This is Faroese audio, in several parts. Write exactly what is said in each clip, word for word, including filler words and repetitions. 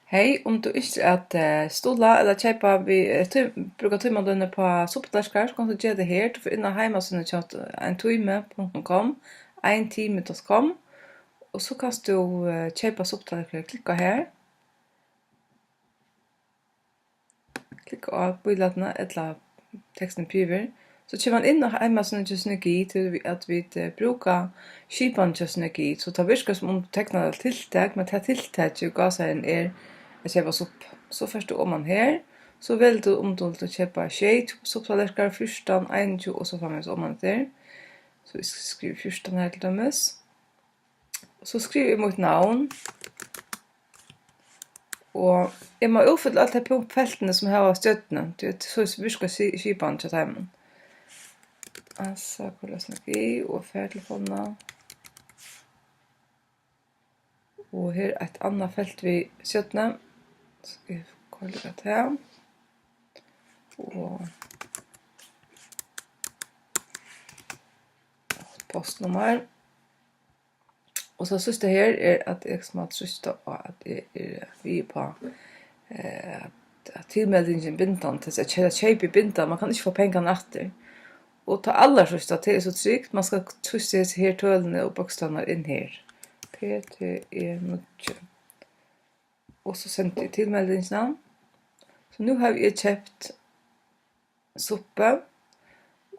Hey, um tú ynskir at eh, stuðla ella keypa við, eh, tí, brúka tíman tín upp á supputallerkar, so kanst tú gera tað her. Tú fer inn á heimasíðuna hjá ein tími punktum com, ein tími dot com, og so kanst tú eh, keypa supputallerkar. Klikka her. Klikka á bílætið ella tekstin yvir. So kemur mann inn á heimasíðuna hjá Synergi, tí at vit eh, brúka skipan hjá Synergi. So tað virkar, sum um tú teknar eitt tiltak, men tað tiltakið í gásareygum er at keypa suppu. So fert tú oman her, so velur tú, um tú vilt keypa sjey supputallerkar, fjúrtan, einogtjúgu og so framvegis oman eftir. So eg skrivi fjúrtan her til dømis. So skrivi eg mítt navn. Og eg má útfylla øll tey punkt, feltini, sum hava stjørnu. Tí at so virkar si- skipanin hjá teimum. Asa Kolasnaki og ferðatelefonina. Og her eitt annað felt við stjørnu. Skal eg koyra tað her. Og postnummar. Og so síðsta her er, at eg má trýsta á, at eg eri við uppá eh, at, at tilmeldingin er bindandi, tað er at keypið er bindandi, mann kann ikki fáa pengarnar aftur. Og tað allarsíðsta, tað er so trygt, mann skal trýsta hesi her tølini og bókstavarnar inn her. P T E níggju. Og so sendi eg tilmeldingina. So nú havi eg keypt suppu,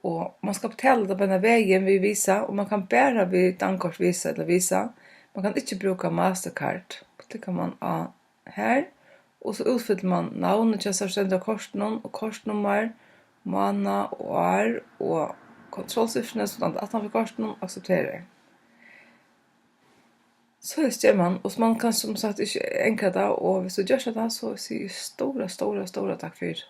og mann skal betala tað beinan vegin við Visa, og mann kann bara við dankort, Visa ella Visa. Mann kann ikki brúka Mastercard. Klikkar mann á her, og so útfyllir mann navnið hjá sær, stendur á kortinum, og kortnummar, mánað og ár, og kontrollsifrini sum standa aftan fyri kortinum, aksepterar. Soleiðis ger mann, og mann kann sum sagt ikki angra tað, og viss tú gjørt tað, so sigi eg stóra, stóra, stóra takk fyri.